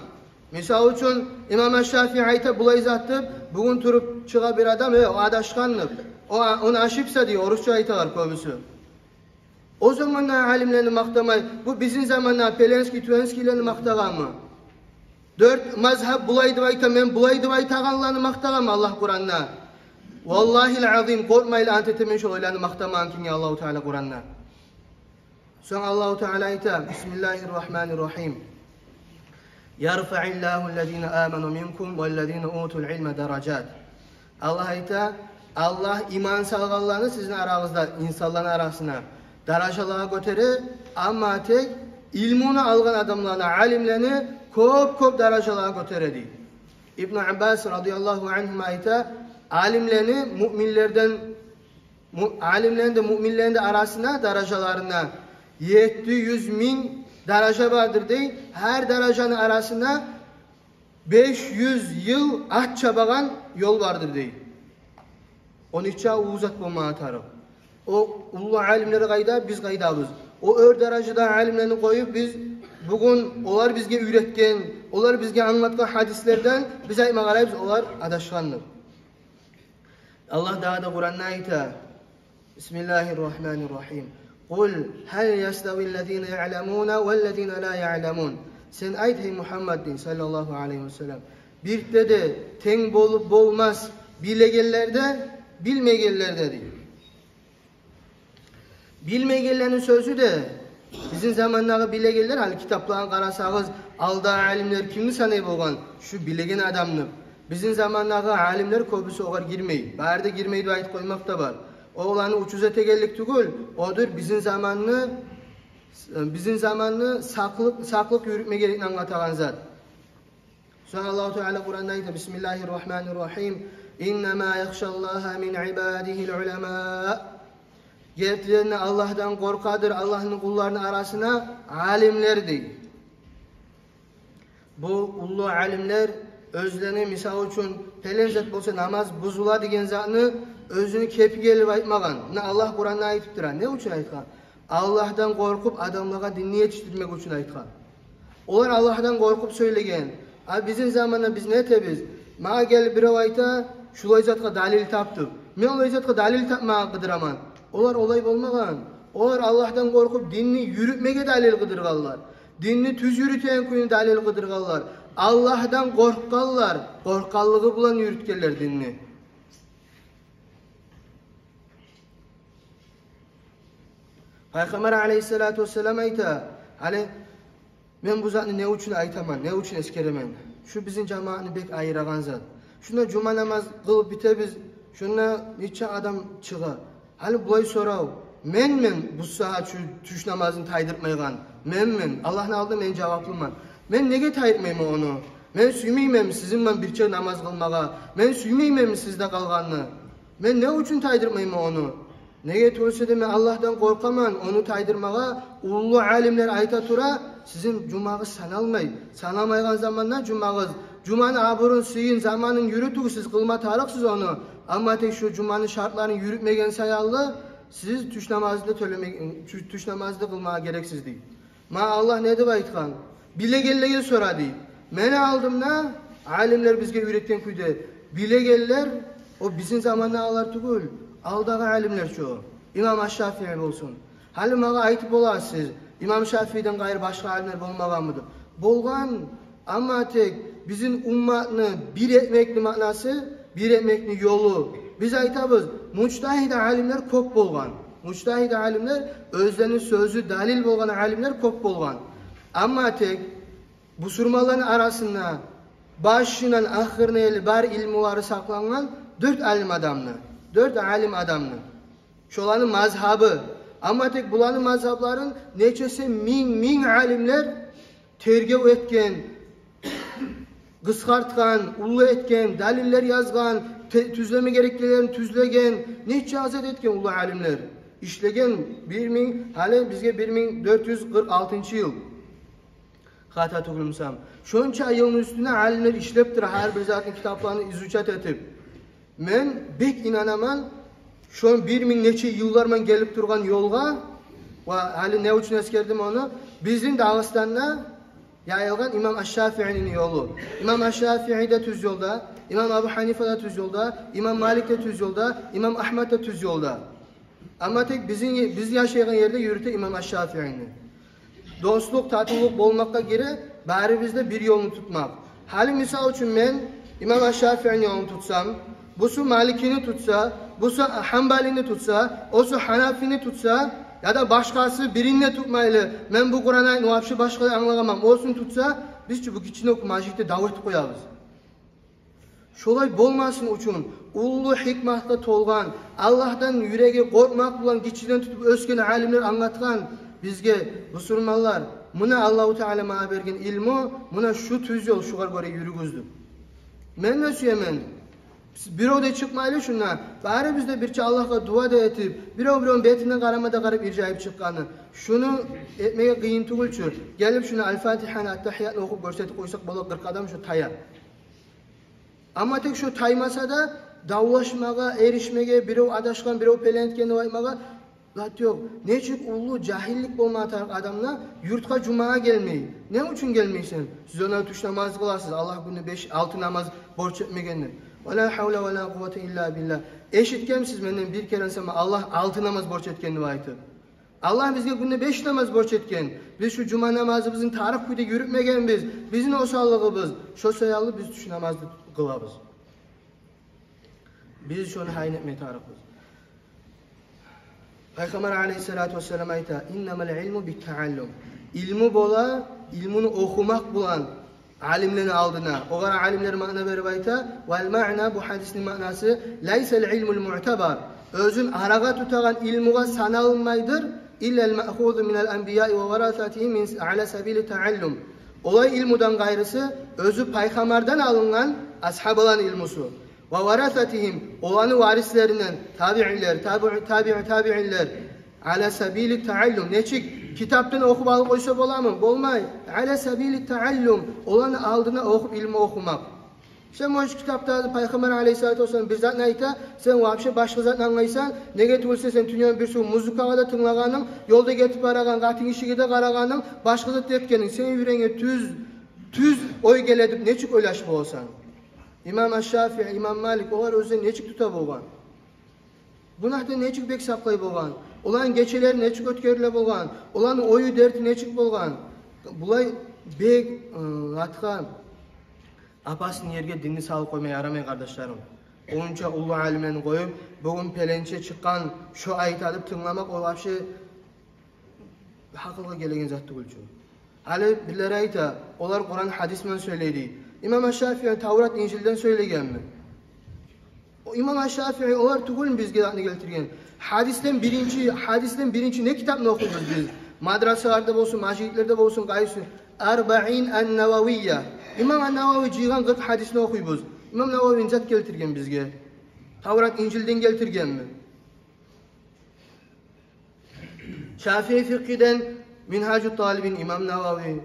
Мисал учун, имам аш-Шафии айта булай зат деп, бугюн туруп чыгъа бир адам, э, о адашгъан деп. О, он ошибся дей, орусча айталар кёбюсю. О заманда алимлени макътамай, бу бизин заманда Пеленский, Тюенскийлени макътагъанмы? Дёрт мазгьаб булай деп айта, мен булай деп айтагъанланы макътагъанмы Аллагь Къуранда? Валлагьил азим, къоркъмайлы ант этемен, шолайланы макътамагъан экенге Аллагьу Таала Къуранда. Сонг Аллагьу Таала айта, бисмиллагьи ррагьмани ррагьим. Ярфаъиллагьу ллазина аману минкум валлазина утул илма даражат. Аллагь айта, Аллагь иман салгъанланы сизин арагъызда, инсанланы арасына даражалагъа гётере, амма тек илмуну алгъан адамланы, алимлени кёп-кёп даражалагъа гётере дей. Ибну Аббас радияллагьу ангьума айта, алимлени муъминлерден му-, алимлени де, муъминлени де арасына, даражаларына етти юз минг даража бардыр дей. Гьар даражаны арасына беш юз йыл ат чабагъан ёл бардыр дей. О нече уллу зат болмагъа тарыкъ. О уллу алимлер къайда, биз къайдабыз? О оьр даражада алимлени къоюп, биз бугюн олар бизге уьйретген, олар бизге англатгъан гьадислерден биз айтма къарайбыз, олар адашгъандыр. Аллагь дагъы да Къуранда айта, бисмиллагьи ррагьмани ррагьим. Къул гьал ястави ллазина яъламуна валлазина ла яъламун. Сен айт, гьей Мугьаммад, дей, саллаллагьу алайгьи ва саллам, бирт де тенг болуп болмас билегенлер де, билмейгенлер де, дей. Билмейгенлени сёзю де, Бизин замандагъы билегенлер, гьали китапларына къарасагъыз, алда алимлер кимни санай болгъан? Шу билеген адамны. Бизин замандагъы алимлер кёбюсю огъар гирмей. Бары да гирмей деп айтып къоймакъ да бар. О оланы учуз этегенлик тюгюл, одур бизин заманны, бизин заманны сакълыкъ, сакълыкъ юрютме герекни англатагъан зат. Сонг Аллагьу Таала Къуранда айта: «Бисмиллагьи ррагьмани ррагьим. Иннама яхшаллагьа мин ибадигьил уламаа». Гертиден де Аллагьдан къоркъадыр Аллагьны къулларыны арасына алимлер, дей. Бу уллу алимлер оьзлени, мисал учун, пелен зат болса намаз бузула деген затны оьзюню кепи гелип айтмагъан. Муна Аллагь Къуранда айтып тура. Не учун айтгъан? Аллагьдан къоркъуп, адамлагъа динни етишдирмек учун айтгъан. Олар Аллагьдан къоркъуп сёйлеген. А бизин заманда биз не этебиз? Магъа гелип бирев айта: «Шулай затгъа далил тап», – деп. Мен олай затгъа далил тапмагъа къыдыраман. Олар олай болмагъан. Олар Аллагьдан къоркъуп, динни юрютмеге далил къыдыргъанлар. Динни тюз юрютеген кюйню далил къыдыргъанлар. Аллагьдан къоркъгъанлар, къоркъгъанлыгъы булан юрютгенлер динни. Пайхаммар алейгьиссалату вассалам айта: «Гьали мен бу затны не учун айтаман, не учун эсгеремен? Шу бизин жамаатны бек айырагъан зат. Шунда жума намаз къылып битебиз, шунда нече адам чыгъа. Гьали булай сорав: менмен бу сагьат шу тюш намазны тайдыртмайгъан? Менмен, Аллагьны алдында мен жаваплыман. Мен неге тайдыртмайман ону? Мен сюймейменми сизин булан бирче намаз къылмагъа? Мен сюймейменми сизде къалгъанны? Мен не учун тайдыртмайман ону? Неге тюгюл эсе де мен Аллагьдан къоркъаман ону тайдырмагъа». Уллу алимлер айта тура: «Сизин жумагъыз саналмай. Саналмайгъан заманда жумагъыз, жуманы абурун, сыйын, заманын юрютюгюз, сиз къылма тарыкъсыз ону. Амма тек шу жуманы шартларын юрютмеген саялы сиз тюш намазны тёлемеге, тю-, тюш намазны къылмагъа герексиз», – дей. Ма Аллагь не деп айтгъан? Билегенлеге сора, дей. Мени алдымда алимлер бизге уьйретген кюйде билегенлер, о бизин замандагъылар тюгюл, алдагъы алимлер чы о. Имам аш-Шафии болсун. Гьали магъа айтып боласыз сиз: «Имам Шафииден къайры башгъа алимлер болмагъанмы?» – деп. Болгъан, амма тек бизин умматны бир этмекни маънасы, бир этмекни ёлу. Биз айтабыз, мужтагьид алимлер кёп болгъан. Мужтагьид алимлер, оьзлени сёзю далил болгъан алимлер кёп болгъан. Амма тек бусурманланы арасында башындан ахырына ерли бар илмулары сакълангъан дёрт алим адамны, дёрт алим адамны. Шоланы мазгьабы. Амма тек буланы мазгьабларын нечесе минг, минг алимлер тергев этген, къысгъартгъан, уллу этген, далиллер язгъан, те-, тюзлеме герекгенлерин тюзлеген, нече зат этген уллу алимлер. Ишлеген бир минг, гьали бизге бир минг дёрт юз къыркъ алтынчы йыл. Хата тюгюл бусам, шонча йылны уьстюнде алимлер ишлеп тура, гьар бир затны, китапланы изучать этип. Мен бек инанаман шо бир минг нече йыллар булан гелип тургъан ёлгъа. Ва гьали не учун эсгердим ону? Бизин Дагъыстанда яйылгъан имам аш-Шафиини ёлу. Имам аш-Шафии де тюз ёлда, имам Абу Гьанифа да тюз ёлда, имам Малик де тюз ёлда, имам Агьмад да тюз ёлда. Амма тек бизин, биз яшайгъан ерде юрюте имам аш-Шафиини. Дослукъ, татывлукъ болмакъгъа гире барыбыз да бир ёлну тутмакъ. Гьали, мисал учун, мен имам аш-Шафиини ёлун тутсам, бусу Маликини тутса, бусу Гьанбалини тутса, осу Гьанафини тутса, яда башгъасы бирин де тутмайлы, мен бу Къуран аятны вообще башгъа англагъанман, осуну тутса, биз чи бу гиччинек межитде дав этип къоябыз. Шолай болмасын учун, уллу гьикматгъа толгъан, Аллагьдан юреги къоркъмакъ булан гиччиден тутуп оьсген алимлер англатгъан бизге: «Бусурманлар, муна Аллагьу Таала магъа берген илму, муна шу тюз ёл, шугъар гёре юрюгюз», – деп. Мен де сюемен. Бирев де чыкъмайлы шунда, барыбыз да бирче Аллагьгъа дуа да этип, бирев-биревню бетине къарама да къарап иржайып чыкъгъаны. Шуну этмеге къыйын тюгюл чю. Гелип шуну Аль-Фатигьаны, Аттагьиятны охуп гёрсетип къойсакъ бола, къыркъ адам шу тая. Амма тек шо таймаса да, давлашмагъа, эришмеге, бирев адашгъан, бирев пелен этген деп айтмагъа зат ёкъ. Нечик уллу жагьиллик болма тарыкъ адамда, юртгъа жумагъа гелмей. Не учун гелмейсен? Сиз онда тюш намаз къыласыз, Аллагь гюнде беш, алты намаз борч этмегенни. Ва ла гьавла ва ла къуввата илла биллагь. Эшитгенмисиз менден бир керен сама Аллагь алты намаз борч этгенни деп айтып? Аллагь бизге гюнде беш намаз борч этген. Биз шу жума намазыбызны тарыкъ кюйде юрютмегенбиз. Бизин осаллыгъыбыз. Шо саялы биз тюш намазны къылабыз. Биз шону гьайын этме тарыкъбыз. Пайхаммар алейгьиссалату вассалам айта: «Иннамал илму биттааллум». Илму бола илмуну охумакъ булан алимлени алдына. Огъар алимлер маъна берип айта: «Вал маъна», бу гьадисни маънасы: «Лайсал илмул муътабар», оьзюн арагъа тутагъан илмугъа саналынмайдыр, «иллал маъхузу минал анбияи ва варасатигьим мин, ала сабили тааллум». Олай илмудан къайрысы оьзю пайхаммардан алынгъан асгьабаланы илмусу. «Ва варасатигьим», оланы варислеринден, табиинлер, табиу-, табиу-, табиинлер, «ала сабили тааллум». Нечик, китапдан охуп алып къойса боламы? Болмай. «Ала сабили тааллум», оланы алдына охуп, илму охумакъ. Сен, может, китапда Пайхаммар алейгьиссалату вассалам бир затны айта, сен вообще башгъа затны англайсан. Неге тюгюл десе, сен тюнегюн бир сюр музыкагъа да тынлагъанынг, ёлда гетип барагъан къатынгишиге де къарагъанынг, башгъа зат да этгенинг, сени юрегинге тюз, тюз ой геле деп нечик ойлашып боласан? Имам аш-Шафии, имам Малик, олар оьзлени нечик тута болгъан? Гюнагьдан нечик бек сакълай болгъан? Оланы гечелери нечик оьтгериле болгъан? Оланы ою, дерти нечик болгъан? Булай бек, ы, атгъа, опасный ерге динни салып къойма ярамай, къардашларым. Онча уллу алимлени къоюп, бугюн пеленче чыкъгъан, шо айта деп тынгламакъ, о вообще гьакъылгъа гелеген зат тюгюл чю. Гьали бирлери айта, олар Къуран, гьадис булан сёйлей дей. Имам аш-Шафии Таврат, Инжилден сёйлегенми? О имам аш-Шафии олар тюгюлмю бизге затны гелтирген? Гьадисден биринчи, гьадисден биринчи не китапны охуйбуз биз? Мадрасаларда болсун, межитлерде болсун, къайсы? Арбаин ан-Нававия. Имам ан-Навави жыйгъан къыркъ гьадисни охуйбуз. Имам Навави не зат гелтирген бизге? Таврат, Инжилден гелтиргенми? Шафии фикъгьиден Мингьажут-Талибин имам Навави.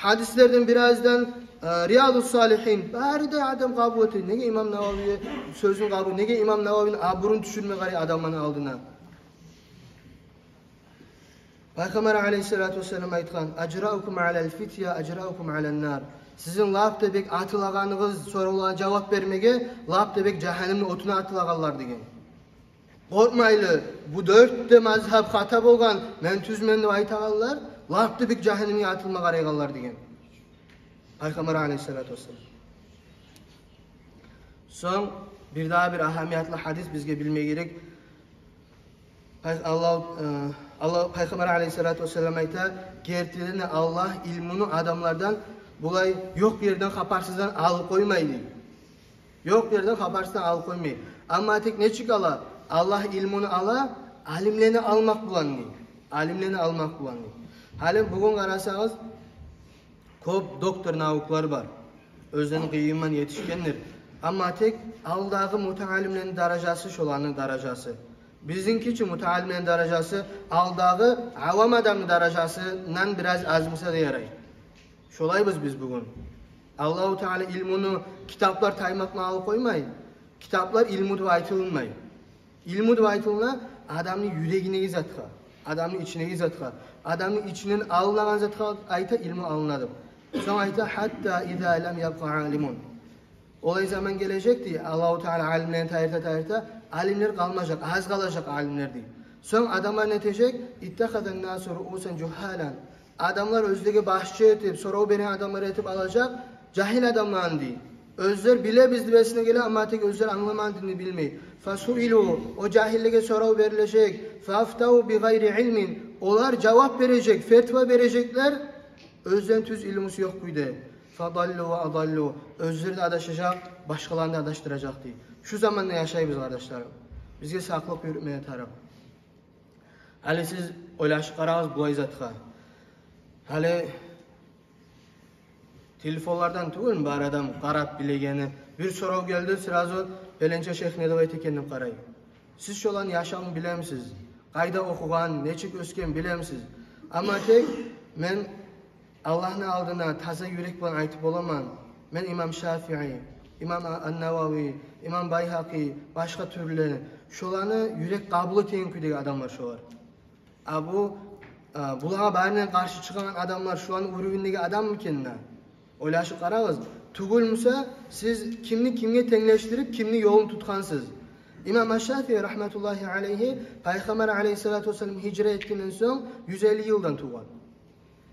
Гьадислерден бираздан, э, Риядус-Салигьин. Бары да адам къабул эте. Неге имам Навави сёзюн къабул, неге имам Нававини абурун тюшюрме къарай адамланы алдына? Пайхаммар алейгьиссалату вассалам айтгъан: «Ажраукум алал фитья, ажраукум алан нар». Сизин лап да бек атылагъаныгъыз соравлагъа жавап бермеге, лап да бек жагьаннемни отуна атылагъанлар деген. Къоркъмайлы, бу дёрт де мазгьаб хата болгъан, мен тюзмен деп айтагъанлар, лап да бек жагьаннемге атылма къарайгъанлар деген Пайхаммар алейгьиссалату вассалам. Сонг бирдагъы бир агьамиятлы гьадис бизге билме герек. Пай-, Аллагь, э, Аллагь, Пайхаммар алейгьиссалату вассалам айта: «Гертиден де Аллагь илмуну адамлардан булай ёкъ ерден, хабарсыздан алып къоймай», — дей. Ёкъ ерден, хабарсыздан алып къоймай. Амма тек нечик ала? Аллагь илмуну ала алимлени алмакъ булан дей. Алимлени алмакъ булан дей. Гьали бугюн къарасагъыз, кёп доктор наукалар бар. Оьзлени къыйыны булан етишгендир. Амма тек алдагъы мутаалимлени даражасы шоланы даражасы. Бизинки чи мутаалимлени даражасы алдагъы авам адамны даражасындан бираз аз буса да ярай. Шолайбыз биз бугюн. Аллагьу Таала илмуну китаплар таймакъ булан алып къоймай. Китаплар илму деп айтылынмай. Илму деп айтылына адамны юрегиндеги затгъа, адамны ичиндеги затгъа, адамны ичинден алынагъан затгъа айта илму алына деп. Сонг айта: «Гьатта иза лам ябкъа алимун». Олай заман гележек дей, Аллагьу Таала алимлени тайдырта-тайдырта, алимлер къалмажакъ, аз къалажакъ алимлер дей. Сонг адамлар не этежек? «Иттахазан насу руусан жугьалан». Адамлар оьзлеге башчы этип, сорав береген адамлар этип алажакъ жагьил адамланы дей. Оьзлер билебиз дебесине геле, амма тек оьзлер англамагъан динни билмей. «Фасуилу», о жагьиллеге сорав берилежек. «Фаафтау бигъайри илмин», олар жавап бережек, фетва бережеклер оьзлени тюз илмусу ёкъ кюйде. «Фадаллу ва адаллу», оьзлер де адашажакъ, башгъаланы да адашдыражакъ дей. Шу заманда яшайбыз, къардашларым. Бизге сакълыкъ юрютмеге тарыкъ. Гьали сиз ойлашып къарагъыз булай затгъа. Гьали телефонлардан тюгюлмю бар адам къарап билегени? Бир сорав гелди, сразу пеленче шейх не деп айта экен деп къарай. Сиз шоланы яшавун билемисиз? Къайда охугъан, нечик оьсген билемисиз? Амма тек мен Аллагьны алдына таза юрек булан айтып боламан: мен имам Шафии, имам Ан-Навави, имам Байгьакъи, башгъа тюрлю, шоланы юрек къабул этеген кюйдеги адамлар шолар. А бу, а, булагъа барына къаршы чыгъагъан адамлар шоланы уровеньдеги адаммы экен да? Ойлашып къарагъыз. Тюгюл буса, сиз кимни кимге тенглешдирип, кимни ёлун тутгъансыз? Имам аш-Шафии рагьматуллагьи алайгьи Пайхаммар алайгьиссалату вассалам гьижра этгенден сонг юз элли йылдан тувгъан.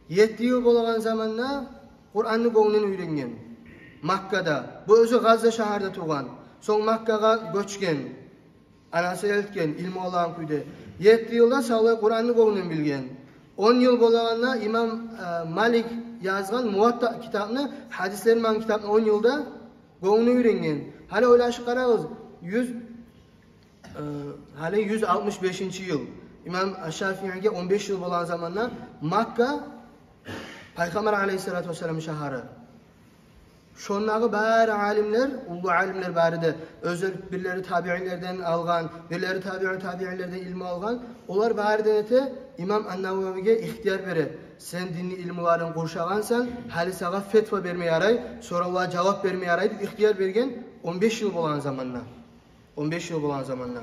Етти йыл болагъан заманда Къуранны гёнгюнден уьйренген. Маккада. Бу оьзю Гъазза шагьарда тувгъан. Сонг Маккагъа гёчген. Анасы элтген, илму алагъан кюйде. Етти йылда савлай Къуранны гёнгюнден билген. Он йыл болагъанда имам, э, Малик язгъан Муватта китапны, гьадислер булан китапны он йылда гёнгюне уьйренген. Гьали ойлашып къарагъыз, юз, э, гьали юз алтмыш бешинчи йыл. Имам Шафииге он беш йыл болагъан заманда Макка, Пайхаммар алейгьиссалату вассалам шагьары. Шондагъы бары алимлер, уллу алимлер бары да, оьзлер бирлери табиинлерден алгъан, бирлери табиин табиинлерден илму алгъан, олар бары да эте, имам ан-Нававиге ихтияр бере: «Сен динни илмуларын къуршагъансан, гьали сагъа фетва берме ярай, соравлагъа жавап берме ярай», – деп ихтияр берген он беш йыл болагъан заманда. Он беш йыл болагъан заманда.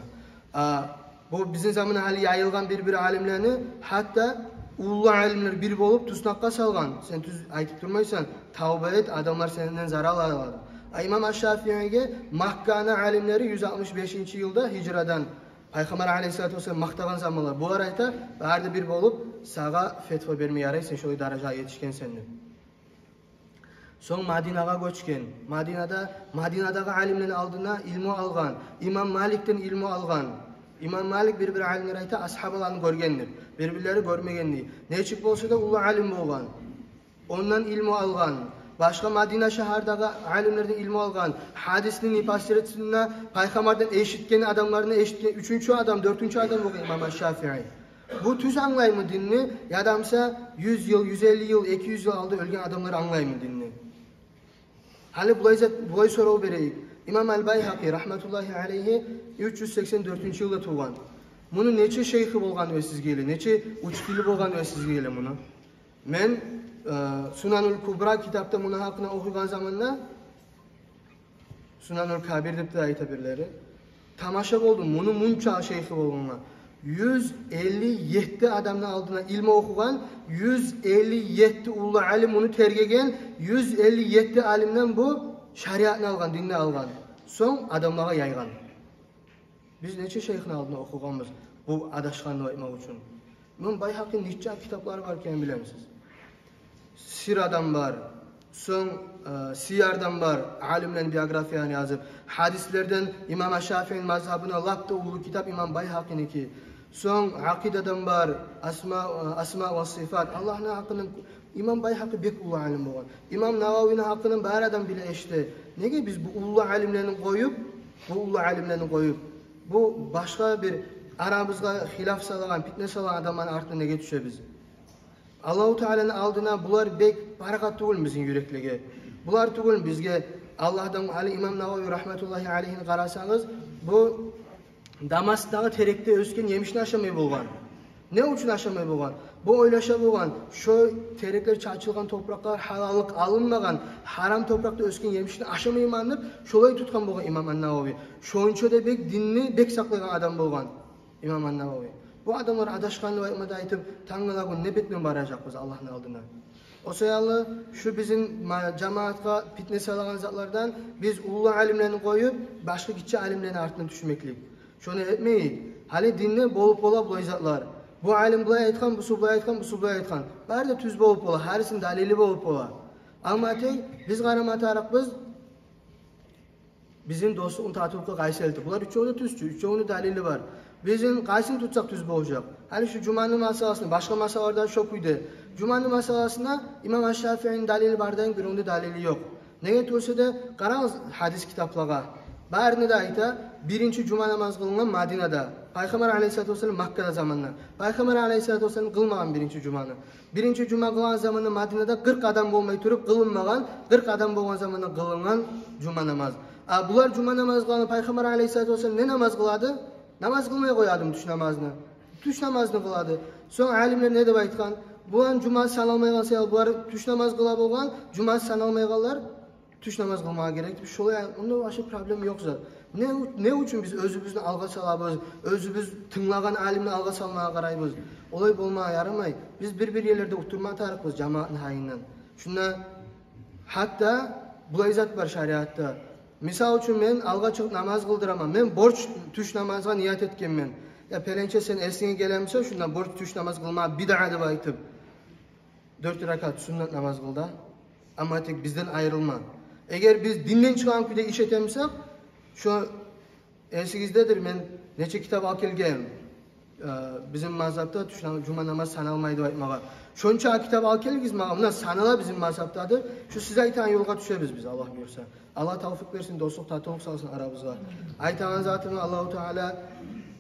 А, бу бизин заманда гьали яйылгъан бир-бир алимлени, гьатта уллу алимлер бир болуп туснакъгъа салгъан: «Сен тюз айтып турмайсан, тавба эт, адамлар сенден зарал алады». А имам Аш-Шафииге Макканы алимлери юз алтмыш бешинчи йылда гьижрадан, Пайхаммар алейгьиссалату вассалам макътагъан заманлар, булар айта, бары да бир болуп: «Сагъа фетва берме ярай, сен шолай даражагъа етишгенсен», – деп. Сонг Мадинагъа гёчген. Мадинада, Мадинадагъы алимлени алдына илму алгъан. Имам Маликден илму алгъан. Имам Малик, бир-бир алимлер айта, асгьабаланы гёрген деп, бир-бирлери гёрмеген дей. Нечик болса да, уллу алим болгъан. Ондан илму алгъан. Башгъа Мадина шагьардагъы алимлерден илму алгъан. Гьадисни непосредственно Пайхаммардан эшитген адамлардан эшитген уьчюнчю адам, дёртюнчю адам болгъан имам Аш-Шафии. Бу тюз англаймы динни, яда буса юз йыл, юз элли йыл, эки юз йыл алда оьлген адамлар англаймы динни? Гьали булай зат, булай сорав берейик. Имам Аль-Байгьакъи, рагьматуллагьи алейгьи, уьч юз сексен дёртюнчю йылда тувгъан. Муну нече шейхи болгъан эсигизге геле, нече учители болгъан эсигизге геле муну? Мен, э, Сунанул Кубра китапда муну гьакъына охуйгъан заманда, Сунанул Кабир деп де айта бирлери, тамаша болдум муну мунча шейхи болгъангъа. Юз элли етти адамны алдына илму охугъан, юз элли етти уллу алим муну тергеген, юз элли етти алимден бу шариатны алгъан, динни алгъан. Сонг адамлагъа яйгъан. Биз нече шейхни алдына охугъанбыз бу адашгъанны айтмакъ учун. Имам Байгьакъини нече китаплары бар экенин билемисиз? Сирадан бар, сонг, э, Сиярдан бар, алимлени биографияларын язып, гьадислерден имам Аш-Шафиини мазгьабына лап да уллу китап имам Байгьакъиники. Сонг акъидадан бар, асма, э, асма ва сифат, Аллагьны гьакъындан. Имам Байгьакъи бек уллу алим болгъан. Имам Нававини гьакъындан бары адам биле, эшите. Неге биз бу уллу алимлени къоюп, бу уллу алимлени къоюп, бу башгъа бир арабызгъа хилаф салагъан, питне салагъан адамланы артына неге тюшебиз? Аллагьу Тааланы алдына булар бек паракъат тюгюлмю бизин юреклеге? Булар тюгюлмю бизге Аллагьдан? Гьали имам Навави рагьматуллагьи алейгьини къарасагъыз, бу Дамаскдагъы терекде оьсген емишни ашамай болгъан. Не учун ашамай болгъан? Бу ойлаша болгъан: шо тереклер чачылгъан топуракълар гьалаллыкъ алынмагъан, гьарам топуракъда оьсген емишни ашамайман деп, шолай тутгъан болгъан имам ан-Навави. Шонча да бек динни бек сакълайгъан адам болгъан имам ан-Навави. Бу адамлар адашгъан деп айтма да айтып, тангала гюн не бетмен баражакъбыз Аллагьны алдына? О саялы шу бизин ма-, жамаатгъа питне салагъан затлардан биз уллу алимлени къоюп, башгъа гиччи алимлени артына тюшмеклик. Шону этмейик. Гьали динде болуп бола булай затлар. Бу алим булай айтгъан, бусу булай айтгъан, бусу булай айтгъан. Бары да тюз болуп бола, гьарисини далили болуп бола. Амма тек биз къарама тарыкъбыз бизин дослукъну татывлукъгъа къайсы элтип. Булар уьчевю де тюз чю, уьчевню далили бар. Бизин къайсын тутсакъ тюз болажакъ? Гьали шу жуманы масъаласына, башгъа масъалалар да шо кюйде. Жуманы масъаласына имам Аш-Шафиини далили бар дагъы, биревню далили ёкъ. Неге тюгюл эсе де, къарагъыз гьадис китаплагъа. Барында да айта, биринчи жума намаз къылынгъан Мадинада, Пайхаммар алейгьиссалату вассалам Маккада заманда. Пайхаммар алейгьиссалату вассалам къылмагъан биринчи жуманы. Биринчи жума къылгъан заманда Мадинада къыркъ адам болмай туруп къылынмагъан, къыркъ адам болгъан заманда къылынгъан жума намаз. А булар жума намаз къылгъанда Пайхаммар алейгьиссалату вассалам не намаз къылады? Намаз къылмай къоядымы тюш намазны? Тюш намазны къылады. Сонг алимлер не деп айтгъан? Буланы жумасы саналмайгъан саялы булар тюш намаз къыла болгъан, жумасы саналмайгъанлар тюш намаз къылмагъа герек деп. Шолай, онда вообще проблема ёкъ зат. Не у-, не учун биз оьзюбюзню алгъа салабыз, оьзюбюз тынглагъан алимни алгъа салмагъа къарайбыз? Олай болмагъа ярамай. Биз бир-бир ерлерде утурма тарыкъбыз жамаатны гьайындан. Шунда гьатта булай зат бар шариатда. Мисал учун, мен алгъа чыгъып намаз къылдыраман. Мен борч тюш намазгъа ният этгенмен. Я, пеленче, сен эсинге гелемисе, шунда борч тюш намаз къылма бидъа деп айтып, дёрт ракаат суннат намаз къыл да, амма тек бизден айрылма. Эгер биз динден чыгъагъан кюйде иш этемисек, шо эсигиздедир, мен Нече китап алып гелген, э, бизин мазгьабда тюш нам-, жума намаз саналмай деп айтмагъа. Шонча китап алып гелигиз магъа, муна санала бизин мазгьабда да. Шу сиз айтагъан ёлгъа тюшебиз биз, Аллагь буюрса. Аллагь тавфикъ берсин, дослукъ, татывлукъ салсын арабызгъа. Айтагъан затымны Аллагьу Таала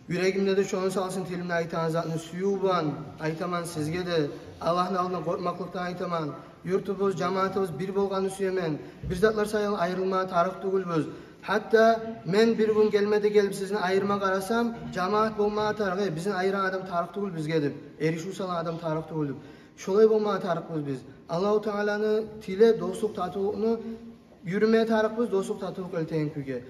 юрегимде де шону салсын, тилимде айтагъан затны сююв булан айтаман сизге де, Аллагьны алдында къоркъмакълыкъдан айтаман. Юртубуз, жамаатыбыз бир болгъанны сюемен. Бир затлар саялы айрылмагъа тарыкъ тюгюлбюз. Гьатта мен бир гюн гелме де гелип сизин айырма къарасам, жамаат болмагъа тарыкъ, э, бизин айырагъан адам тарыкъ тюгюл бизге деп, эришив салагъан адам тарыкъ тюгюл деп. Шолай болмагъа тарыкъбыз биз. Аллагьу Тааланы тиле, дослукъ, татывлукъну юрюме тарыкъбыз, дослукъ, татывлукъ элтеген кюйге.